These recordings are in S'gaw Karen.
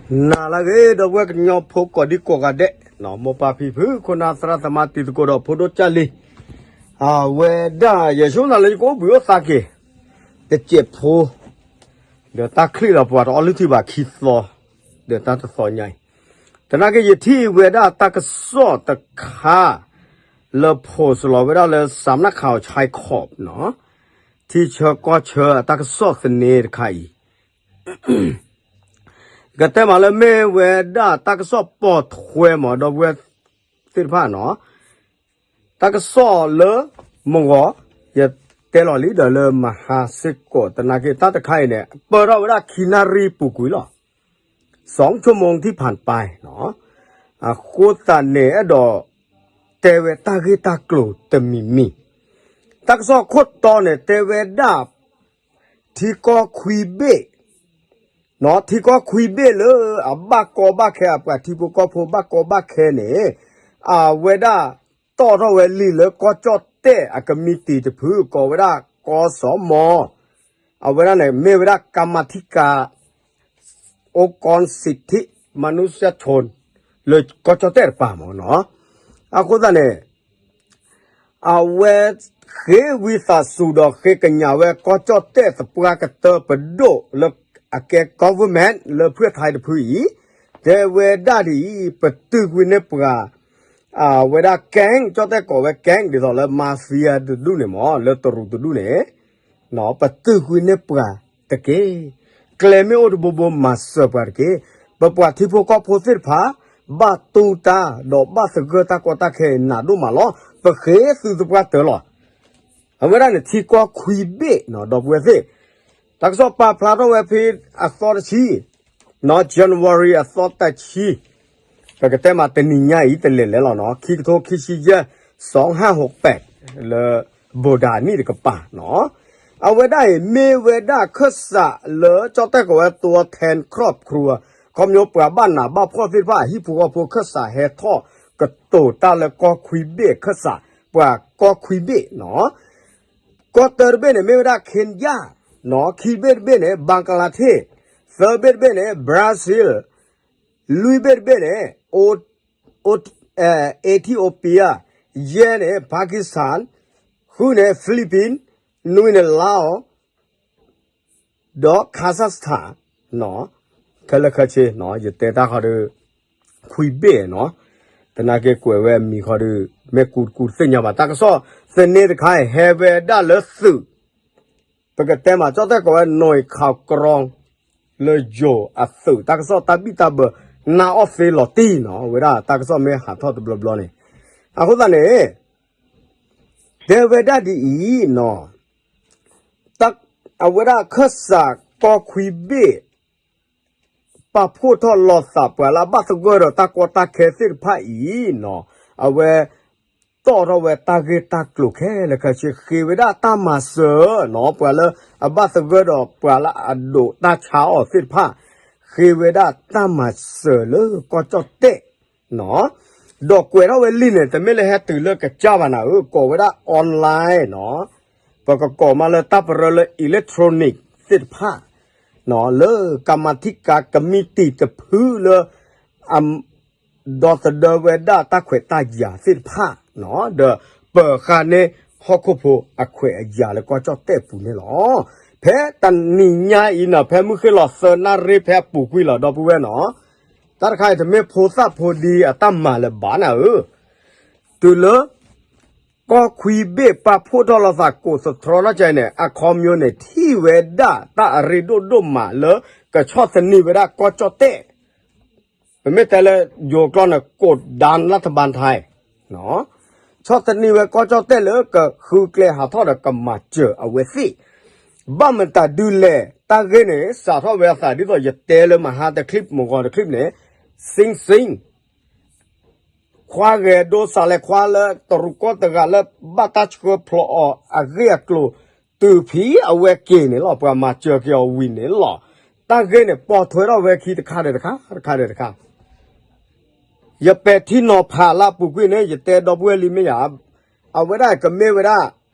နၤလၢအဂ့ၤ ဒီပုၢ်ဝဲၢ်ကညီဖိကိးဒံကိးဂၤဒဲး, မိၢ်ပၢ်ဖံဖု ခိၣ်နၢ်သရၣ်သမါတံၤသကိးဒီးဖိဒိၣ်ကၢ်လံၤ, အဝဲဒၣ်ယဆိကမိၣ်လၢယကအိၣ်ဘှံးအိၣ်သါက့ၤ တစဲးဖိ, ဒီးတၢ်ချံၣ်ဒီးပှၤတအီၣ်လုၢ်ထံဘၣ်ခံသီ, ဒီးတၢ်တသီညါအံၤ, သနာ်က့ယထံၣ်ဝဲဒၣ်တၢ်ကစီၣ်တခါ လၢ post လီၤဝဲဒၣ်လၢ စးနၣ်ခးအီၤ ဆဲခီး နီၤ, ထံဆၢကီၢ်ဆၢအတၢ်ကစီၣ်သန့တခါအံၤ ကတဲမးလၢမ့ၢ်ဝဲဒၣ်တၢ်ကစီၣ်ပိာ်ထွဲမး ဒီပုၢ်ဝဲၢ်သ့ၣ်တဖၣ်နီၤ, တၢ်ကစီၣ်လၢမဂီၤ ယတဲလီၤလံဒီးလၢမဟါစ့ၢ်ကီး သနာ်က့တၢ်တခါအံၤန့ၣ် ပၢၢ်ထီၣ်ဝဲဒၣ်ခံနၣ်ရံၣ်ပူၤကွံာ်လီၤ. စီၤဆိမိၣ်ထံဖၣ်ပၢၢ်နီၤ, အဃိသတးန့ၣ် အဲၣ်ဒိးတဲဝဲတၢ်ဂ့ၢ်တၢ်ကျိၤတမံၤမံၤ, တၢ်ကစီၣ်ခိၣ်တီန့ၣ် တဲဝဲဒၣ် ထံကီၢ်ခွံဘ့ၣ် ထံကီၢ်ခွံဘ့ၣ်လၢအဘၣ်ကီဘၣ်ခဲ အပှၤထံဖိကီၢ်ဖိဘၣ်ကီဘၣ်ခဲန့ၣ်, အဝဲဒၣ်တီၣ်ထီၣ်ဝဲလံာ်လၢကီၢ်ကၠီၣ်တဲၣ်အကမံးတံာ်တဖု ကိးဝဲဒၣ် ကီၢ်စီၤမီၤ, အဝဲဒၣ်န့ၣ် မ့ၢ်ဝဲဒၣ် ကမၤထံကၤ အိကီၢ်စံးထံး မနုၤစၢၣ်ဆိၣ် လၢကီၢ်ကၠီၣ်တဲၣ်တပၤမးနီၤ, အဃိသတးန့ၣ် အဝဲဃ့ဝံသးစူၤဒီးဃ့ကညးဝဲကီၢ်ကၠီၣ်တဲၣ်သပှၢ်ကတၢၢ်ပဒိၣ်လၢအကဲ government လၢဖုၣ်ထါတဖုအံၤ, တဲဝဲဒၣ်ဒ်အံၤ ပတုာ်ကွံာ်န့ၢ်ပှၤ အဝဲဒၣ် gang ကၠီၣ်တဲၣ်ကိးဝဲ gang ဒ်သိးလၢ mafia တဒူၣ်န့ၣ်မး လၢတရူးတဒူၣ်န့ၣ် ပတုာ်ကွံာ်န့ၢ်ပှၤတက့ၢ်. ကျဲမ့ၢ်အိၣ်တဘိဘိမၤစၢၤပှၤတက့ၢ်. ပပှၤထံဖိကီၢ်ဖိသ့ၣ်တဖၣ် ဘၣ်တူၢ်တၢ်ဒီးဘၣ်သဂၢၢ်တၢ်ကီတၢ်ခဲအံၤနးဒိၣ်မးလီၤ. ပဃ့သုသပှၢ်တၢၢ်လီၤ. အဝဲဒၣ်န့ၣ်ထံကီၢ်ခွံဘ့ၣ်နီၤ ဒီပုၢ်ဝဲၢ်သ့ၣ်, တၢ်ကစီၣ်ပာ်ဖျါထီၣ်ဝဲဖဲအသီတဆံ January အသီတဆံ, ပကတဲမးတနံၤညါအံၤတလဲၤလဲၤလီၤနီၤ ခံကထိခံဆံယဲၢ် စီၤဟၣ်ဟိးပဲး လၢ ဘိးဒၤနံၣ်တကပၤနီၤ, အဝဲဒၣ်အံၤ မ့ၢ်ဝဲဒၣ်ခၢၣ်စးလၢကၠီၣ်တဲၣ်ကိးဝဲ ตัวแทนครอบครัว ခီဖျိပှၤဘၣ်နးဘၣ်ဖှီၣ်သ့ၣ်တဖၣ် ဟံၣ်ဖိဃီဖိခၢၣ်စးဟဲထီၣ်ကတိၤတၢ်လၢကီၢ်ခွံဘ့ၣ်ခၢၣ်စး ပှၤကီၢ်ခွံဘ့ၣ်နီၤ, ကီၢ်တၢတဘ့ၣ်န့ၣ် မ့ၢ်ဝဲဒၣ် Kenya နီၤ, ခံဘ့ၣ်တဘ့ၣ်န့ၣ် Bangladesh, သၢဘ့ၣ်တဘ့ၣ်န့ၣ် Brazil, လွံၢ်ဘ့ၣ်တဘ့ၣ်န့ၣ် Ethiopia, ယဲၢ်န့ၣ် Pakistan, ဃုန့ၣ် Philippines, နွံန့ၣ် Laos ဒီး Kazakhstan နီၤ, ခဲလၢာ်ခဲဆ့ ယတဲတၢ်ဃီဒီး ခွံဘ့ၣ်နီၤ, သနာ်က့ကွဲးဝဲအမံၤဃီဒီး မ့ၢ်ကူတကူတသ့ၣ်ညါဘၣ် တၢ်ကစီၣ်သန့တခါအံၤ ဟဲဝဲဒၣ်လၢသုး ပကတဲမး ကၠီၣ်တဲၣ်ကိးဝဲ နွံခီကရီ လၢယိၤအသုး တၢ်ကစီၣ်တၢ်ဘံၣ်တၢ်ဘၢ နၢ်အီၣ်သ့လီၤတံၢ်နီၤ, အဝဲဒၣ်တၢ်ကစီၣ်မ့ၢ်ဟးထီၣ်တဘျီဘျီန့ၣ်, အဃိသတးန့ၣ် တဲဝဲဒၣ်ဒ်အံၤနီၤ, အဝဲဒၣ်ခၢၣ်စးကီၢ်ခွံဘ့ၣ် ပာ်ဖှိၣ်ထီၣ်လီၤသးပှၤလၢအဘၣ်သဂၢၢ်ဒီးတၢ်ကီတၢ်ခဲသ့ၣ်တဖၣ်အံၤနီၤ, အဝဲ တီၣ်ထီၣ်ဝဲတၢ်ဂ့ၢ်တၢ်ကျိၤခဲလၢာ်ခဲဆ့ ဃ့ဝဲဒၣ်တၢ်မၤစၢၤနီၤ, ပှၤလၢအဘၣ်သဂၢၢ်ဒီးပှၤလၢအဒိးတၢ်ဆါအီၤသ့ၣ်တဖၣ် ဃ့ဝဲဒၣ်တၢ်မၤစၢၤလၢကီၢ်ကၠီၣ်တဲၣ် ဒီးကွဲးထီၣ်ဝဲလံာ်န့ၣ် တမ့ၢ်လၢဟဲတုၤလၢကစၢ်ဘၣ်နၤဧၢ, ကိးဝဲဒၣ် online နီၤ, ပကကိးမးလၢတၢ်ပရၢလၢ electronic သ့ၣ်တဖၣ် လၢကမၤထံကၤကမံးတံာ်တဖုလၢ အ ဒီသဒၢဝဲဒၣ်တၢ်ခွဲးတၢ်ယာ်သ့ၣ်တဖၣ် ဒီးပၢၤဃာ်န့ၢ်ဟီၣ်ခိၣ်ဖိအခွဲးအယာ်လၢကီၢ်ကၠီၣ်တဲၣ်ပူၤန့ၣ်လီၤ. ဖဲတနံၤညါအံၤနီၤ ဖဲမုၢ်ဃ့ၢ်လီၤသၢနၣ်ရံၣ်ဖဲအပူၤကွံာ်လီၤ ဒီပုၢ်ဝဲၢ်နီၤ, တၢ်တခါအံၤတမ့ၢ်ဖိသၣ်ဖိဒံအတၢ်မၤလၢၤဘၣ်နၤဧၢ, တုၤလၢ ကီၢ်ခွံဘ့ၣ်ပာ်ဖှိၣ်ထီၣ်လီၤသးကိးသတြီထီၣ်ကဲန့ၣ် အခီပညီန့ၣ် ထံၣ်ဝဲဒၣ်တၢ်အရ့ဒိၣ်ဒိၣ်မးလၢကဆီၣ်သနံးဝဲဒၣ်ကီၢ်ကၠီၣ်တဲၣ် ပမ့ၢ်တဲလၢယိၤကျိာ်န့ၣ် ကိးဒၢလၢတဘၣ်ထါ ဆီၣ်သနံးဝဲကီၢ်ကၠီၣ်တဲၣ်လၢကဃုကျဲဟးထီၣ်ဒီးကမၤစၢၤအဝဲသ့ၣ်, ဘၣ်မတၤဒုးလဲၣ် တၢ်ဂ့ၢ်န့ၣ် စးထီၣ်ဝဲအသးဒ်သိးယတဲလၢမဟါတချံၣ် မုၢ်ဂီၤတချံၣ်န့ၣ် စ့ၣ်စ့ၣ် ခွါဂဲၤဒိစးလဲၤခွါလၢတရူးကီၢ်တဂၤလၢဘၣ်တၢ်ဆှၢဖျိးအီၤအဂ့ၢ်အကျိၤ တုၤဖဲအဝဲက့ၤန့ၣ်လီၤ ပှၤမၤစၢၤက့ၤအီၤဝံၤန့ၣ်လီၤ. တၢ်ဂ့ၢ်န့ၣ် ပိာ်ထွဲထီၣ်ဝဲခံတခါဒီးတခါ တခါဒီးတခါ ယပဲာ်ထံနီၤဖးလၢအပူၤကွံာ်န့ၣ် ယတဲဒီပုၢ်ဝဲၢ်လံမ့ၢ်ယၤ, အဝဲဒၣ်ကမ့ၢ်ဝဲဒၣ်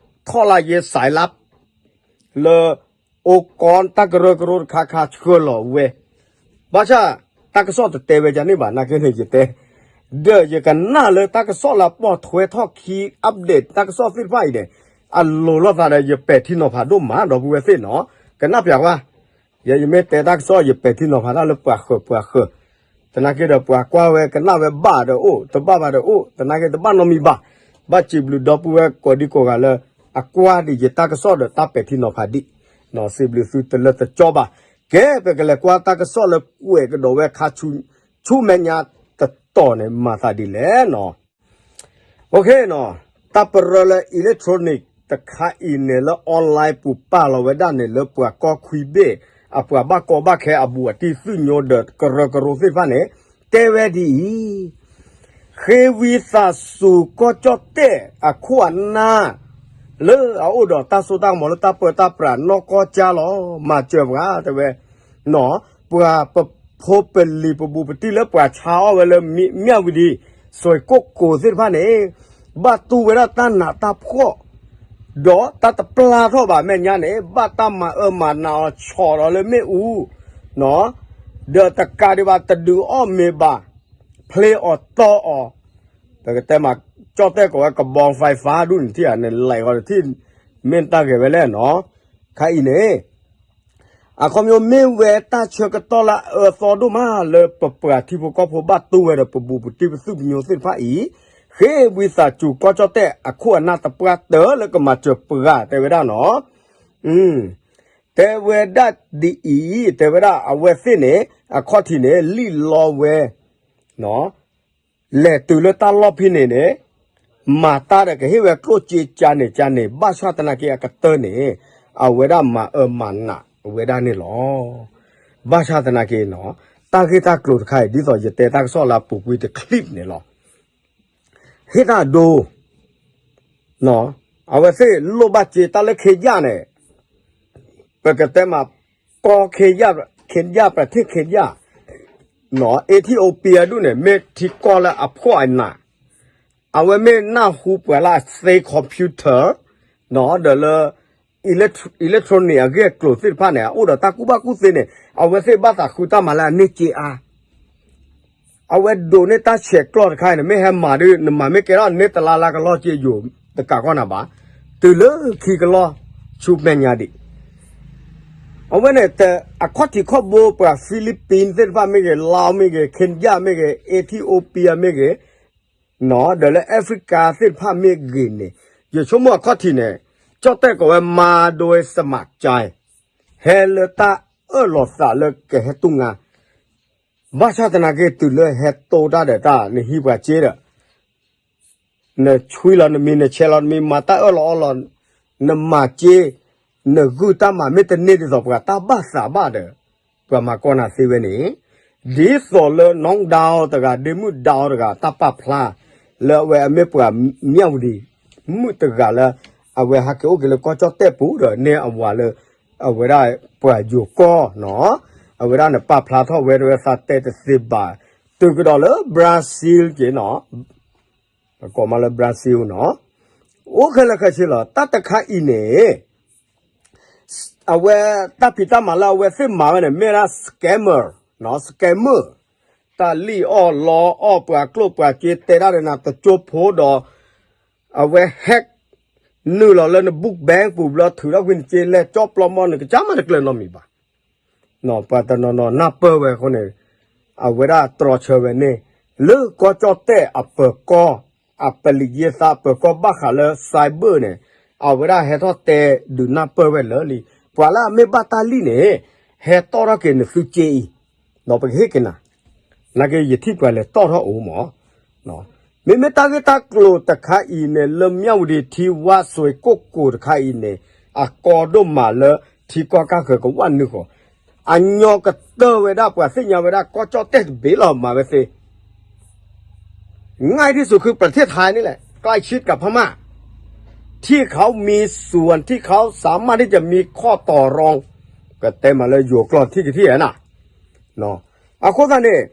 ထီၣ်လၢယဲစးလါ လၢ အိၣ်ကီတၢ်ကရၢကရိတခါခါဆှၢလီၤဝဲ, ဘၣ်ဆၣ် တၢ်ကစီၣ်တတဲဝဲဒ်န့ၣ်ဘၣ် နာ်က့န့ၣ်ယတဲ ဒီးယကနၣ်လၢတၢ်ကစီၣ်လၢပိာ်ထွဲထီၣ်ခံ update တၢ်ကစီၣ်သ့ၣ်တဖၣ်အံၤန့ၣ် အလိၤလိာ်သးဒီး ယပဲာ်ထံနီၤဖးဒိၣ်မး ဒီပုၢ်ဝဲၢ်သ့ၣ်နီၤ, ကနၣ်ပၠးကွၢ်, ယဲယမ့ၢ်တဲတၢ်ကစီၣ် ယပဲာ်ထံနီၤဖးတၢ်လၢပှၤဃၢၤပှၤဃၢၤ, သနာ်က့ဒီးပှၤကွၢ်ဝဲကနၣ်ဝဲဘၣ်ဒီးအိၣ် တဘၣ်ဘၣ်ဒီးအိၣ် သနာ်က့တဘၣ်နီတမံၤဘၣ်, ဘၣ်စံးဘျုးဒီပုၢ်ဝဲၢ်ကိးဒံကိးဂၤလၢ အကွၢ်ဒံးယတၢ်ကစီၣ်ဒီးတၢ်ပဲာ်ထံနီၤဖးဒံး, စံးဘျုးသုတလၢတကၠီဘၣ်, ကဲ ပကလဲၤကွၢ်တၢ်ကစီၣ်လၢကွဲးကဒီးဝဲခါဆူမဲာ်ညါတတီၤန့ၣ် မၤသးဒ်လဲၣ်နီၤ OK နီၤ, တၢ်ပရၢလၢ electronic တခါအံၤန့ၣ်လၢ online ပူၤပာ်လီၤဝဲဒၣ်န့ၣ်လၢပှၤကီၢ်ခွံဘ့ၣ် အပှၤဘၣ်ကီဘၣ်ခဲအဘူးအတံၢ်သုးညိဒီးကရၢကရိသ့ၣ်တဖၣ်န့ၣ် တဲဝဲဒ်အံၤ, ဃ့ဝံသးစူၤကီၢ်ကၠီၣ်တဲၣ်အခိၣ်အနၢ် လၢအအိၣ်ဒီးတၢ်စိတၢ်ကမီၤလၢတၢ်ပၢတၢ်ပြးနီၢ်ကီၢ်ကၠၢ်လီၤ မၤစၢၤပှၤတဲဝဲ နီၤ, ပှၤပဖိပလံၤပဘူးပတံၢ်လၢပှၤဆါအီၣ်ဝဲလၢမၠၣ်ဝတံၤ စွ့ၣ်ကိၣ်ကိၤသ့ၣ်တဖၣ်န့ၣ် ဘၣ်တူၢ်ဝဲဒၣ်တၢ်နးတၢ်ဖှီၣ် ဒီးတၢ်တပျၢ်ထီၣ်ဘၣ်မဲာ်ညါန့ၣ် ဘၣ်တၢ်မၤအၢမၤနးအီၤဆီၣ်ဒီးလၢမ့ၣ်အူ ဒီးတကးဒံးဘၣ်တဒုးအီၣ်မ့ၤဘၣ် ဖျ့အီၤတီအီၤ, ပကတဲမး ကၠီၣ်တဲၣ်ကိးဝဲကဘီ fiber ဒူၣ်န့ၣ်ထံၣ်ဧါ နလဲၤဃီတထံၣ် မ့ၢ်တၢ်ဂဲၤဝဲလဲၣ်နီၤ, ခါအံၤန့ၣ် အခီပညီမ့ၢ်ဝဲတၢ်ဆၢကတီၢ်လၢအအၢအသီဒိၣ်မးလၢပပှၤထံဖိကီၢ်ဖိဘၣ်တူၢ်ဝဲဒီးပဘူးပတံၢ်ပသုးပညိသ့ၣ်တဖၣ်အံၤ, ဃ့ဝံသးစူၤကီၢ်ကၠီၣ်တဲၣ်အခိၣ်အနၢ်တပှၢ်တၢၢ်လၢကမၤစၢၤပှၤတဲဝဲဒၣ်နီၤ, တဲဝဲဒၣ်ဒ်အံၤ တဲဝဲဒၣ်အဝဲသ့ၣ်န့ၣ် အခီၣ်ထံးန့ၣ် လံၣ်လီဝဲ လဲၤတုၤလၢတၢ်လီၢ်ဖဲန့ၣ်န့ၣ် မၤတၢ်ဒီးကဟ့ၣ်ဝဲကျိၣ်စ့ကၢန့ၣ်ကၢန့ၣ် ဘၣ်ဆၣ်သနာ်က့အကတၢၢ်န့ၣ် အဝဲဒၣ်မၤအၢမၤနးဝဲဒၣ်န့ၣ်လီၤ. ဘၣ်ဆၣ်သနာ်က့နီၤ တၢ်ဂ့ၢ်တၢ်ကျိၤတခါအံၤ ဒ်သိးယတဲတၢ်ကစီၣ်လၢအပူၤကွံာ်တ clip န့ၣ်လီၤ. ဟ့ၣ်တၢ်ဒိ အဝဲသ့ၣ်လိၣ်ဘၣ်စ့တၢ်လၢ ခ့ယၣ် န့ၣ် ပကတဲမး ကီၢ် ခ့ယၣ် ခ့ယၣ် ပထ့ၣ်ခ့ယၣ် အ့ထံၣ်အိပံၤအဒူၣ်န့ၣ် မ့ၢ်ထံကီၢ်လၢအဖှီၣ်အနး, အဝဲမ့ၢ်နၢ်ဟူပှၤလၢအသ့ computer ဒီးလၢ electronic အဂ့ၢ်အကျိၤသ့ၣ်တဖၣ်န့ၣ် အအိၣ်ဒီးတၢ်ကူၣ်ဘၣ်ကူၣ်သ့န့ၣ် အဝဲသ့ၣ်ဘၣ်သးဃုတၢ်မၤလၢအန့ၢ်စ့အါ အဝဲဒိးန့ၢ်တၢ်ဆဲးကျိးတခါအံၤန့ၣ် မ့ၢ်ဟဲမၤဒ် နမၤမ့ၢ်ကဲထီၣ်န့ၢ်တလါလါကလီၢ်က့ယိာ်တကးကီၢ်နၤဘၣ်, တုၤလၢခံကလီၢ်ဆူမဲာ်ညါဒံး. အဝဲန့ၣ် အခီၣ်ထံးခီၣ်ဘိပှၤ Philippines သ့ၣ်တဖၣ်မ့ၢ်ဂ့ၤ, Laos မ့ၢ်ဂ့ၤ, Kenya မ့ၢ်ဂ့ၤ, Ethiopia မ့ၢ်ဂ့ၤ, ဒီးလၢ Africa သ့ၣ်တဖၣ်မ့ၢ်ဂ့ၤန့ၣ်, ယဆိကမိၣ်အခီၣ်ထံးန့ၣ် ကၠီၣ်တဲၣ်ကိးဝဲ မၤဒိစမးကၠဲ ဟဲလၢတၢ်အၢၣ်လီၤသးလၢကဟဲတူၢ်ငါ ဘၣ်ဆၣ်သနာ်က့တုၤလၢဟဲတိၢ်တၢ်ဒီးတၢ် နဟံးပှၤစ့ဒီး နဆွံလီၤနမံၤ နဆဲးလီၤနမံၤ မၤတၢ်အၢၣ်လီၤအီလီၤ နမၤစ့ နဂုၢ်တၢ်မၤမ့ၢ်တန့ၢ်ဒ်သိးပှၤတၢ်ဘၣ်သးဘၣ်ဒီး ပှၤမၤကီၢ်နၤသ့ဝဲန့ၣ် ဒ်သိးလၢ နီၢ်ဒၢအီၤတဂၤ ဒ့မုၣ်ဒၢအီၤတဂၤ တၢ်ပာ်ဖျါ လၢအဝဲအမ့ၢ်ပှၤမၠၣ်ဝတံၤ မုၣ်တဂၤလၢ အဝဲဟးက့ၤအိၣ်က့ၤလၢကီၢ်ကၠီၣ်တဲၣ်ပူၤဒီးန့ၢ်အဝၤလၢ အဝဲဒၣ်ပှၤယိၤကီၢ်နီၤ အဝဲဒၣ်န့ၣ်ပာ်ဖျါထီၣ်ဝဲဒၣ်ဝဲသးတဲတသ့ဘၣ် တုၤကဒီးလၢ Brazil က့ၤနီၤ ကိးမးလၢ Brazil နီၤ အိၣ်ခဲလၢာ်ခဲဆ့လီၤ တၢ်တခါအံၤန့ၣ် အဝဲတၢ်ဖံးတၢ်မၤလၢအဝဲသ့ၣ်မၤဝဲန့ၣ် မ့ၢ်ဒၣ် scammer နီၤ scammer တၢ်လံၣ်အီၣ်လီအီၣ်ပှၤကျိၣ်ပှၤစ့တဲဒၣ်ဒီးနၤတကၠိဖိဒီး အဝဲ hack နုာ်လီၤလၢန book bank ပူၤဘျီ ထုးထီၣ်ကွံာ်နစ့လဲၤကၠီပျီမီၢ် နကစၢ်မၤတကျၢၤနီတမံၤဘၣ် ပှၤတနီၤနီၤနၢ်ပၢၢ်ဝဲအဃိန့ၣ် အဝဲဒၣ်တြီဆၢဝဲန့ၣ် လၢကီၢ်ကၠီၣ်တဲၣ်အပၢၤကီၢ် အပလံးယဲၢ်သးအပၢၤကီၢ်ဘၣ်ဃးလၢ cyber န့ၣ် အဝဲဒၣ်ဟဲထီၣ်တဲဒုးနၢ်ပၢၢ်ဝဲလၢလံ ပှၤလၢအမ့ၢ်ဘၣ်တၢ်လံၣ်န့ၣ် ဟဲတီၣ်ထီၣ်က့ၤနသုစ့အံၤ ဒီးပကဟ့ၣ်က့ၤနၤ နာ်က့ယထံၣ်ပှၤလဲၤတီၣ်ထီၣ်အိၣ်မး မ့မ့ၢ်တၢ်ဂ့ၢ်တၢ်ကျိၤတခါအံၤန့ၣ် လၢမၠၣ်ဝတံၤထံဝါစွ့ၤကိၣ်ကိၤတခါအံၤန့ၣ် အကီဒိၣ်မးလၢထံကီၢ်ကၢ်ဃၢၤကဝၣ်နုာ်ဃီၤ အညီကတၢၢ်ဝဲဒၣ်ပှၤသ့ၣ်ညါဝဲဒၣ်ကီၢ်ကၠီၣ်တဲၣ်တဘ့ၣ်လီၤမၤဝဲသ့ ง่ายที่สุดคือประเทศไทยนี่แหละ ใกล้ชิดกับพม่า ที่เขามีส่วนที่เขาสามารถที่จะมีข้อต่อรอง ကတဲမးလၢယိၤကျိာ်ထံၣ်ကထံၣ်ဧါနၤ အဃိသတးန့ၣ်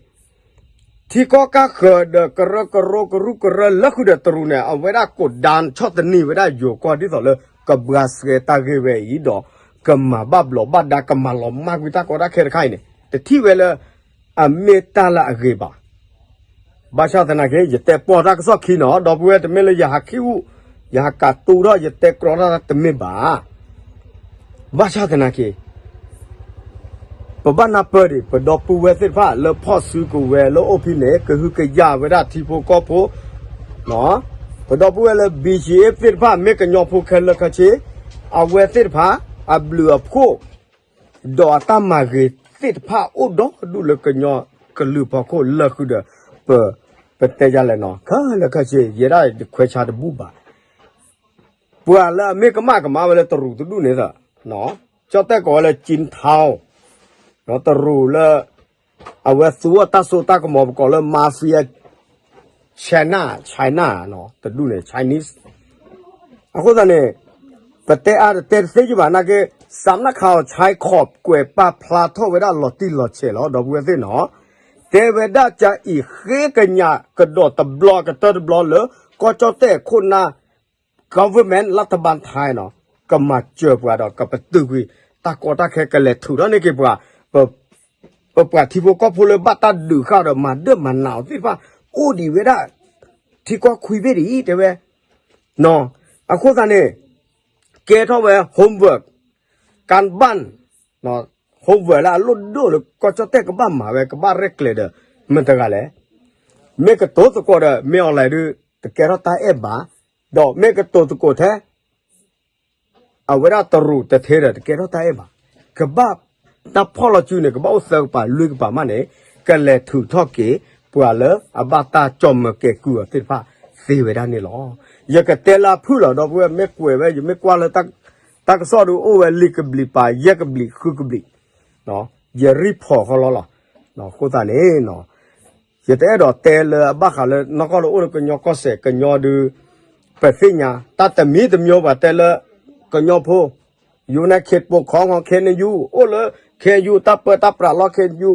ထံကီၢ်ကၢ်ဃၢၤဒီးကရၢကရိကရူၢ်ကရၢ လၢဃုာ်ဒီးတရူးန့ၣ် အဝဲဒၣ်ကိးဒၣ်ဆီၣ်သနံးဝဲဒၣ်ယိၤကီၢ်ဒ်သိးလၢ ကဘှါဆှဲတၢ်ဂ့ၢ်ဝဲအံၤဒီး ကမၤဘၣ်ဘျီးဘၣ်ဒါ ကမၤလီၤမၢ်ကွံာ်တၢ်ကီတၢ်ခဲတခါအံၤန့ၣ် တထံၣ်ဝဲလၢ အမ့ၢ်တၢ်လၢအဂ့ၤဘၣ်. ဘၣ်ဆၣ်သနာ်က့ ယတဲပိာ်တၢ်ကစီၣ်ခံနီၤ, ဒီပုၢ်ဝဲၢ်တမ့ၢ်လၢယဟးခံအူ, ယဟးကးတူထီၣ် ယတဲကြီထီၣ်တမ့ၢ်ဘၣ်. ဘၣ်ဆၣ်သနာ်က့ ပဘၣ်နၢ်ပၢၢ်ဒံး ပဒီပုၢ်ဝဲၢ်သ့ၣ်တဖၣ်လၢဖီၣ်စုကဝဲၤလၢအိၣ်ဖဲန့ၣ် ကဟုကယာ်ဝဲဒၣ်ထံဖိကီၢ်ဖိ, ပဒီပုၢ်ဝဲၢ်လၢ ဘီၣ်ကၠံၣ်အ့ၣ် သ့ၣ်တဖၣ် မ့ၢ်ကညီဖိခဲလၢာ်ခဲဆ့, အဝဲသ့ၣ်တဖၣ် အဘျုးအဖှိၣ် ဒီးအတၢ်မၤဂ့ၤသ့ၣ်တဖၣ်အိၣ်ဒီဒူၣ်လၢကညီကလုာ်ဖီခိၣ်လၢာ်ဃုာ်ဒီး ပ, ပတဲယၤလဲၣ်နီၤ, ခဲလၢာ်ခဲဆ့ ယဲဒၣ်ယခွဲးဆါတဘူၣ်ဘၣ်. ပှၤလၢအမ့ၢ်ကမၣ်ကမၣ်ဝဲလၢတရူးတဒူၣ်န့ၣ်သၢ, ကၠီၣ်တဲၣ်ကိးဝဲလၢ ကၠံထီ, တရူးလၢ အဝဲသူအီၤတၢ်စိတၢ်ကမီၤ ပကိးလၢ mafia China, China တဒူၣ်န့ၣ် Chinese. အဃိသတးန့ၣ် ပတဲအါတတဲတသ့ကဘၣ်နာ်က့, စးနၣ်ခးအီၤ ဆဲခီး ကွဲးပာ်ဖျါထီၣ်ဝဲဒၣ်လီၤတံၢ်လီၤဆဲးလီၤ ဒီပုၢ်ဝဲၢ်သ့ၣ်နီၤ, တဲဝဲဒၣ်ကအံၤဃ့ကညးကဒီးတဘျီကတၢၢ်တဘျီလၢ ကီၢ်ကၠီၣ်တဲၣ်ခိၣ်နၢ် government လၢတဘၣ်ထါနီၤ, ကမၤစၢၤပှၤဒီးကပတုာ်ကွံာ် တၢ်ကီတၢ်ခဲကလဲၤထုးထီၣ်န့ၢ်က့ၤပှၤ, ပပှၤထံဖိကီၢ်ဖိလၢဘၣ်တၢ်ဒုးဃာ်ဒီးမၤဒၢၣ်မၤနးအီၤသ့ၣ်တဖၣ် အိၣ်ဒံးဝဲဒၣ် ထံကီၢ်ခွံဘ့ၣ်ဒ်အံၤ တဲဝဲ, အဃိသတးန့ၣ် ကဲထီၣ်ဝဲ homework ကၣ်ဘၣ် homework လၢအလိၣ်ဒိၣ်လၢကီၢ်ကၠီၣ်တဲၣ်ကဘၣ်မၤဝဲ ကဘၣ်ရဲၣ်ကျဲၤဒီး မတၤတဂၤလဲၣ်, မ့ၢ်ကတိၤသကိးဒီး မ့ၢ်အီၤလဲၣ်ဒုး တကဲထီၣ်တၢ်အဲၣ်ဘၣ်, ဒီးမ့ၢ်ကတိၤသကိးထဲ အဝဲဒၣ်တရူးတထဲဒီး တကဲထီၣ်တၢ်အဲၣ်ဘၣ်, ကဘၣ်တၢ်ဖီၣ်လီၤစုန့ၣ် ကဘၣ်အိၣ်သၢကပၤလွံၢ်ကပၤမးန့ၣ် ကလဲၤထုးထီၣ်က့ၤ ပှၤလၢအဘၣ်တၢ်ကၠီၣ်မၢကဲကုၢ်အီၤသ့ၣ်တဖၣ်သ့ဝဲဒၣ်န့ၣ်လီၤ. ယကတဲလၢအဖုၣ်လီၤ ဒီပုၢ်ဝဲၢ် မ့ၢ်ကွဲးဝဲ ယမ့ၢ်ကွၢ်လၢ တၢ်ကစီၣ်ဒုးအိၣ်ဝဲလံာ်ကဘျံးပာ် ယဲၢ်ကဘျံးဃုကဘျံး ယရံဖီၣ်ဃီလီၤလီၤ. အဃိသတးန့ၣ် ယတအဲၣ်ဒိးတဲလၢအဘၣ်ဃးလၢနီၢ်ကီၢ်လၢအိၣ်လၢကညီကီၢ်စဲၣ်ကညီဒုး ပသ့ၣ်ညါ တၢ်တမံၤတမံၤဘၣ်တဲလၢ ကညီဖိ ယူၤန့ၣ် ခ့ပိာ်ခီ ခီ ခဲနယူ အိၣ်လၢ ခဲယူ တၢ်ပၢတၢ်ပြးလီၢ်ခဲယူ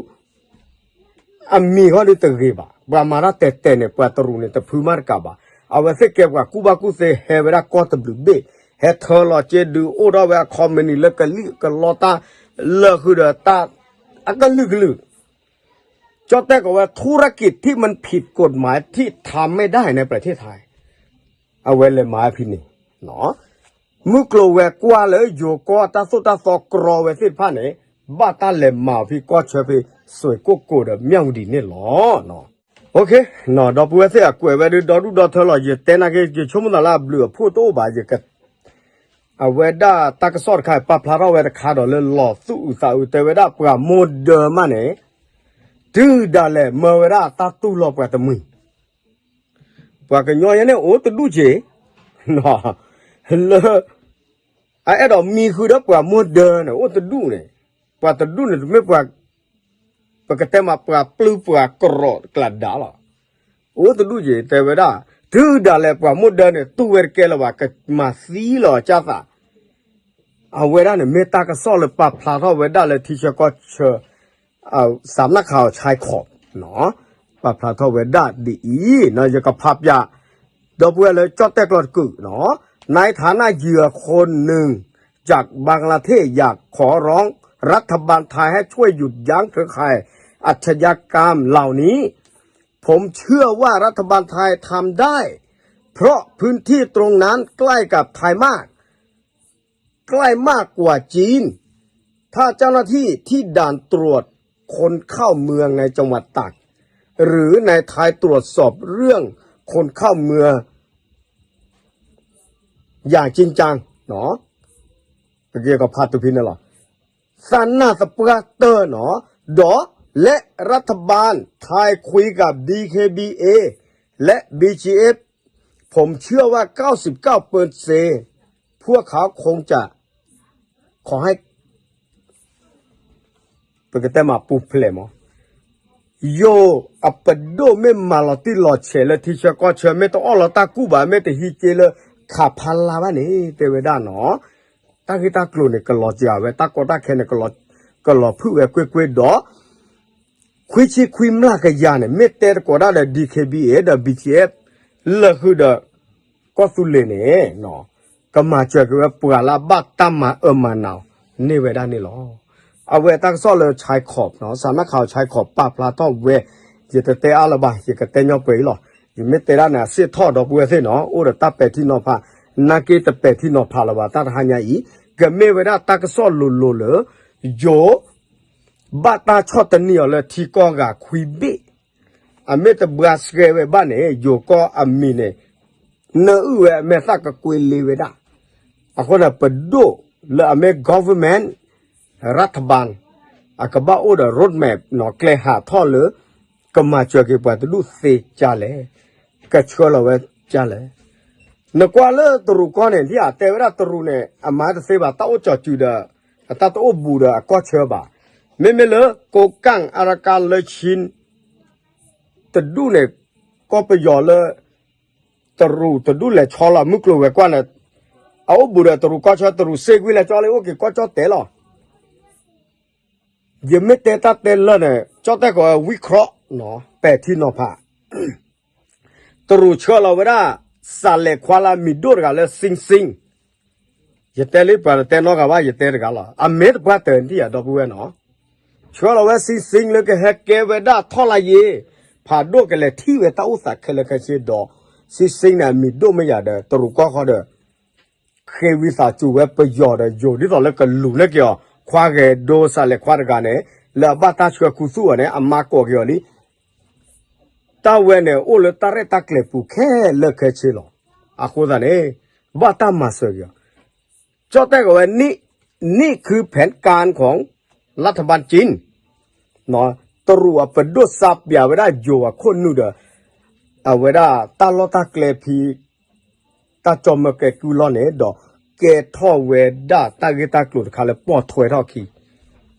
အမံၤဃီဒုးတဂ့ၤဘၣ်. ပှၤမၤတၢ်တဲာ်တဲာ်န့ၣ် ပှၤတရူးန့ၣ် တဖုမးတကးဘၣ်. အဝဲသ့ၣ်ကဲပှၤကူၣ်ဘၣ်ကူၣ်သ့ ဟဲဝဲဒၣ်ကီၢ်တဘျုးဘ့ၣ်, ဟဲထၢလီၤက့ၤဒုးအိၣ်ထီၣ်ဝဲအခီပနံၣ်လၢကလံၣ်ကလီတၢ် လၢာ်ဃုာ်ဒီးတၢ် အကလုာ်ကလုာ် ကၠီၣ်တဲၣ်ကိးဝဲ ธุรกิจที่มันผิดกฎหมายที่ทำไม่ได้ในประเทศไทย အဝဲလဲၤမၤဖဲန့ၣ် မုၢ်ကျိၤဝဲၤကွာ်လၢယိၤကီၢ်တၢ်သိၣ်တၢ်သီကြီဝဲသ့ၣ်တဖၣ်န့ၣ် ဘၣ်တၢ်လဲၤမၤဖဲကီၢ်ဆၢဖဲ စွ့ၢ်ကိၣ်ကိၤဒီး မၠၣ်ဝတံၤန့ၣ်လီၤ. ဒီပုၢ်ဝဲၢ်သ့ၣ်အကွဲးဝဲဒုးဒီဒူၣ်ဒီထၢလီၤ ယတဲနာ်က့ ယဆိကမိၣ်သးလၢအဘျုးအဖှိၣ်တအိၣ်ဘၣ် ယက အဝဲဒၣ်တၢ်ကစီၣ်တခါ ပာ်ဖျါထီၣ်ဝဲတခါဒီးလၢလီၤသူၣ်အုးသးအုး တဲဝဲဒၣ်ပှၤမိၢ်ဒၢမးန့ၣ် တုၤဒၣ်လဲာ်မၢဝဲဒၣ်တၢ်တူၢ်လိာ်ပှၤတမှံၤ ပှၤကညီယဲန့ၣ်အိၣ်တဒူၣ်က့ၤ လၢ အအဲၣ်ဒိးမံဃုာ်ဒီးပှၤမိၢ်ဒၢန့ၣ် အိၣ်တဒူၣ်န့ၣ်, ပှၤတဒူၣ်န့ၣ် တမ့ၢ်ပှၤ ပကတဲမးပှၤပျုၢ်ပှၤကရီးကျးဒၣ်လီၤ. အိၣ်တဒူၣ်က့ၤ တဲဝဲဒၣ် တုၤဒၣ်လဲာ်ပှၤမိၢ်ဒၢန့ၣ် တူၢ်ဝဲတကဲလၢၤဘၣ် ကမၤသံလီၤအကၢ်သး အဝဲဒၣ်န့ၣ် မ့ၢ်တၢ်ကစီၣ်လၢပာ်ဖျါထီၣ်ဝဲဒၣ်လၢထံဆၢကီၢ်ဆၢ စးနၣ်ခးအီၤဆဲခီး ပာ်ဖျါထီၣ်ဝဲဒၣ်ဒ်အံၤ ယကဖးပၠး ဒီပုၢ်ဝဲၢ်လၢကၠီၣ်တဲၣ်ကျီတကုာ် ในฐานะเหยื่อคนหนึ่งจากบางกลาเทศ อยากขอร้องรัฐบาลไทยให้ช่วยหยุดยั้งเครือข่ายอาชญากรรมเหล่านี้ ผมเชื่อว่ารัฐบาลไทยทำได้ เพราะพื้นที่ตรงนั้นใกล้กับไทยมาก ใกล้มากกว่าจีน ถ้าเจ้าหน้าที่ที่ด่านตรวจคนเข้าเมืองในจังหวัดตาก หรือในไทยตรวจสอบเรื่องคนเข้าเมืองอย่างจริงจัง เนาะ เกี่ยวกับภาพตัวพินนั่นหรอ သးနၢ်သပှၢ်တၢၢ်နီၤ ဒီး และรัฐบาลไทยคุยกับ ดีเคบีเอ และ บีจีเอฟ ผมเชื่อว่า เก้าสิบเก้าเปอร์เซ็นต์ พวกเขาคงจะ ขอให้ ပကတဲမးပူၤဖျဲးမး ယိၤအပဒိၣ်မ့ၢ်မၤလီၤတံၢ်လီၤဆဲးလၢထံဆၢကီၢ်ဆၢ မ့ၢ်တအီၣ်လီၤတၢ်ကူၣ်ဘၣ် မ့ၢ်တဟံးက့လၢခးဖးလါဘၣ်န့ၣ် တဲဝဲဒၣ်နီၤ တၢ်ဂ့ၢ်တၢ်ကျိၤန့ၣ် ကလီၤစှၤဝဲ တၢ်ကီတၢ်ခဲန့ၣ် ကလီၤဖုၣ်ဝဲကွ့ၢ်ကွ့ၢ်ဒီး ခွံဆံခွံမျးကယၤန့ၣ် မ့ၢ်တဲသကိးဒၣ်ဒီး ဒီး ဘီကၠံၣ်အ့ၣ် ဒီး ဘီကၠံၣ်အ့ၣ် လၢာ်ဃုာ်ဒီး ကီၢ်သူလ့ၤန့ၣ် ကမၤစၢၤက့ၤဝဲပှၤလၢအဘၣ်တၢ်မၤအၢမၤနးန့ၢ်ဝဲဒၣ်န့ၣ်လီၤ. အဝဲတၢ်ကစီၣ်လၢ Chai Khop နီၤ စးနၢ်ခးအီၤ Chai Khop ပာ်ဖျါထီၣ်ဝဲ ယတတဲအါလၢၤဘၣ် ယကတဲညီပှဲၤအံၤလီၤ. ယမ့ၢ်တဲဒၣ်န့ၣ် အစ့ၣ်ထီၣ်ဒီပုၢ်ဝဲၢ်သ့ၣ်နီၤ အိၣ်ဒီးတၢ်ပဲာ်ထံနီၤဖး နာ်က့တပဲာ်ထံနီၤဖးလၢၤဘၣ် တၢ်တဟါညါအံၤ ကမ့ၢ်ဝဲဒၣ်တၢ်ကစီၣ်လိၤလိၤလၢ ယိၤ ဘၣ်တၢ်ဆီၣ်တနံၤအီၤလၢထံကီၢ်ဂၤခွံဘ့ၣ် အမ့ၢ်တဘှါဆှဲဝဲဘၣ်န့ၣ် ယိၤကီၢ်အမံၤန့ၣ် နၢအုၣ်ဝဲအမဲာ်သၣ်ကကွ့လ့ဝဲဒၣ်. အဃိန့ၣ် ပဒိၣ်လၢအမ့ၢ် government ရၢၣ်ထဘၢၣ် အကဘၣ်အိၣ်ဒီး roadmap နီၤ ကျဲဟးထီၣ်လၢ ကမၤစၢၤက့ၤပှၤတဒူၣ်သ့ကၢ်လဲၣ်, ကဆှၢလီၤဝဲကၢ်လဲၣ်. နကွၢ်လၢတရူးကီၢ်န့ၣ် ဒ်အတဲဝဲဒၣ်တရူးန့ၣ် အမၤတသ့ဘၣ် တၢ်အိၣ်ကၠီၤစုၤဒီး အတၢ်တအိၣ်ဘူးဒီးအကီၢ်ဆၢဘၣ်. မ့မ့ၢ်လၢ ကိးကၣ် အါရကါ လၢ Chin တဒူၣ်န့ၣ် ကီၢ်ပယီၤလၢ တရူးတဒူၣ်လဲၤဆီလီၤ မုၢ်ကျိၤဝဲၤကွာ်န့ၣ် အအိၣ်ဘူးဒီးတရူးကီၢ်ဆၢ တရူးစ့ၢ်ကွံာ်လဲၤကၠီလၢအိၣ်က့ၤကီၢ်ကၠီၣ်တဲာ်လီၤ. ယမ့ၢ်တဲတၢ်တဲလၢာ်န့ၣ် ကၠီၣ်တဲၣ်ကိးဝဲ ဝံၣ်ခရီး ပဲာ်ထံနီၤဖး တရူးဆှၢလီၤဝဲဒၣ် စးလဲၤခွါလၢအမံၤဒိၣ်တဂၤလၢ Sing Sing ယတဲလၢပှၤတတဲနီတဂၤဘၣ် ယတဲတဂၤလီၤ. အမ့ၢ်တပှၢ်တၢၢ်နထံၣ်ယၤဒီပုၢ်ဝဲၢ်နီၤ ဆှၢလီၤဝဲ Sing Sing လၢကဟဲကဲဝဲဒၣ်ထီၣ်လၢယ့ၤ ဖးဒိၣ်ကလဲၤထံၣ်ဝဲတၢ်အိၣ်သးခဲလၢာ်ခဲဆ့ဒီး Sing Sing န့ၣ် အမံၤဒိၣ်မ့ၢ်ယၤဒီး တရူးကီၢ်ဃီဒီး ဃ့ဝံသးစူၤဝဲပယီၤဒီးယိၤ ဒ်သိးလၢကလူၤန့ၢ်က့ၤအီၤ ခွါဂဲၤဒိစးလဲၤခွါတဂၤန့ၣ် လၢအဘၣ်တၢ်ဆှၢခူသူၣ်အီၤန့ၣ် အမါကိးက့ၤအီၤလံ တၢ်ဝဲန့ၣ် အိၣ်လၢတၢ်ရဲၣ်တၢ်ကျဲၤပူၤခဲလၢာ်ခဲဆ့လီၤ. အဃိသတးန့ၣ် ဘၣ်တၢ်မၤစၢၤက့ၤအီၤ ကၠီၣ်တဲၣ်ကီးဝဲ นี่คือแผนการของรัฐบาลจีน တရူးအပဒိၣ်စးပၠးဝဲဒၣ်ယိၤအခိၣ်နူာ်ဒီး အဝဲဒၣ်တၢ်လီၢ်တၢ်ကျဲဖံ တၢ်ကၠီၣ်မၢကဲကုၢ်လီၢ်န့ၣ်ဒီး ကဲထီၣ်ဝဲဒၣ်တၢ်ဂ့ၢ်တၢ်ကျိၤတခါလၢပိာ်ထွဲထီၣ်အခံ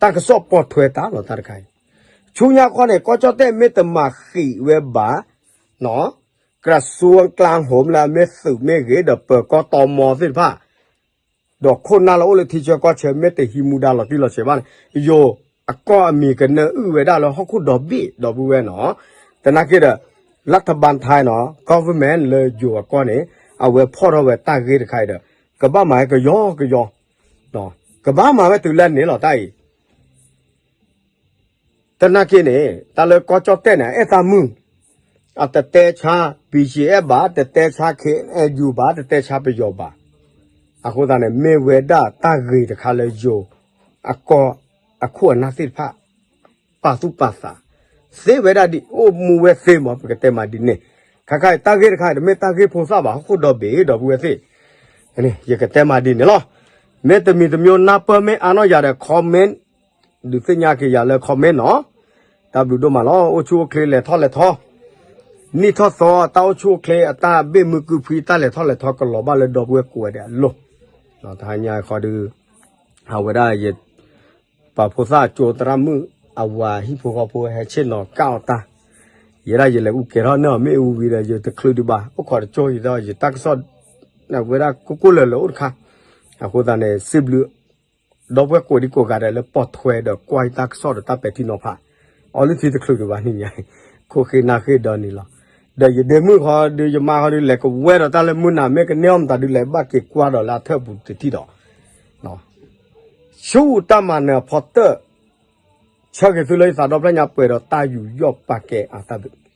တၢ်ကစီၣ်ပိာ်ထွဲတၢ်လီၤတၢ်တခါအံၤ ဆူညါခီန့ၣ် ကီၢ်ကၠီၣ်တဲၣ်မ့ၢ်တမၤဃံးဝဲဘၣ် กระทรวงกลาโหม လၢအမ့ၢ်သုးမ့ၢ်ဂ့ၤ ဒီးပၢၤကီၢ်တီမီသ့ၣ်တဖၣ် ဒီးခိၣ်နၢ်လၢအိၣ်လၢထံဆၢကီၢ်ဆၢမ့ၢ်တဟံးမူဒါလီၤတံၢ်လီၤဆဲးဘၣ်န့ၣ် ယိၤအကီၢ်အမံၤကနၢအုၣ်ဝဲဒၣ်လၢဟီၣ်ခိၣ်ဒီဘ့ၣ်ဒီပုၢ်ဝဲၢ်နီၤ သနာ်က့ဒီး รัฐบาลไทยနီၤ government လၢယိၤအကီၢ်န့ၣ် အဝဲဖီၣ်ထီၣ်ဝဲတၢ်ဂ့ၢ်တခါအံၤဒီး ကဘၣ်မၤဝဲကယီကယီ ကဘၣ်မၤဝဲတုၤလၢန့ၣ်လီၤတၢ်အံၤ သနာ်က့န့ၣ် တၢ်လၢကီၢ်ကၠီၣ်တဲၣ်န့ၣ် အဲၣ်တၢ်မုၢ် အတတဲဆါ ဘံၣ်ကၠံၣ်အဲၣ်ဘၣ် တတဲဆါ ခ့ၣ်အဲၣ်ယူၣ်ဘၣ် တတဲဆါပယီၤဘၣ်. အဃိသတးန့ၣ် မ့ၢ်ဝဲဒၣ်တၢ်ဂ့ၤတခါလၢယိၤ အကီၢ်အခိၣ်အနၢ်သ့ၣ်တဖၣ် ပာ်သူၣ်ပာ်သး သ့ဝဲဒၣ်ဒ် အိၣ်မူဝဲသ့မး ပကတဲမးဒ်န့ၣ် ခါခါအံၤတၢ်ဂ့ၢ်တခါအံၤ တမ့ၢ်တၢ်ဂ့ၢ်ဖိသၣ်ဘၣ် ဟီၣ်ခိၣ်ဒီဘ့ၣ်ဒီပုၢ်ဝဲၢ်သ့ၣ် ယကတဲမးဒ်န့ၣ်လီၤ. မ့ၢ်တမံၤတမံၤနၢ်ပၢၢ်မ့ၢ်အါနီၢ်ယၤဒီး comment ဒုးသ့ၣ်ညါက့ၤယၤလၢ comment နီၤ. တၢ်ဘျုးဒိၣ်မးလီၤ. အိၣ်ဆူၣ်အိၣ်ချ့လဲၤထီၣ်လဲၤထီ နံၣ်ထီၣ်သီ တၢ်အိၣ်ဆူၣ်အိၣ်ချ့အတၢ်ဘ့ၣ်မုၢ်ကုၢ်ဖှံ တၢ်လဲၤထီၣ်လဲၤထီကလီၤဘၣ်လၢဒီပုၢ်ဝဲၢ်ကိးဂၤဒဲးအလိၤ. တဟါညါခီဒုး အဝဲဒၣ်ယ ပာ်ဖိသၣ်ကၠိသရၣ်မုၣ် အဝၤဟံၣ်ဖိဃီဖိဟဲဆ့ၣ်နီၤကၣ်အီၤတၢ် ယဲဒၣ်ယလဲၤအူကဲၤထီၣ်န့ၢ်အီၤမ့ၣ်အူဝံၤဒီး ယတချုးဒံးဘၣ် အိၣ်ခိးတကၠိယံၤဒီး ယတၢ်ကစီၣ် အဝဲဒၣ်ကိၢ်ကိၢ်လၢၤလၢၤအိၣ်တခါ. အဃိသတးန့ၣ် စံးဘျုး ဒီပုၢ်ဝဲၢ်ကိးဒံကိးဂၤဒဲးလၢပိာ်ထွဲဒီးကွၢ်ယတၢ်ကစီၣ်ဒီးတၢ်ပဲာ်ထံနီၤဖး အီၤလၢထံတချုးဒံးဘၣ်နံၤညါ ခိၣ်ဃ့နၢ်ဃ့ဒီနံၤလီၤ. ဒီးယဒ့မုၣ်ဃီဒုးယမါဃီဒုးလဲၤကဝဲဒီးတၢ်လၢမုၢ်နၤ မ့ၢ်ကန့ၢ်အီၣ်မတၤဒုးလဲၤဘၣ်က့ၤကွၢ်ဒီးလၢအထၢၣ်ပူၤတထံၣ်ဒီး ဆူတၢ်မၤနၢၤအဖီတၢၣ် ဆၢက့ၤသုလၢယသးဒီဖျၢၣ်ညါပှဲၤဒီးတၢ်ယူးယီၣ်ပာ်ကဲအတၢ်ဘျုး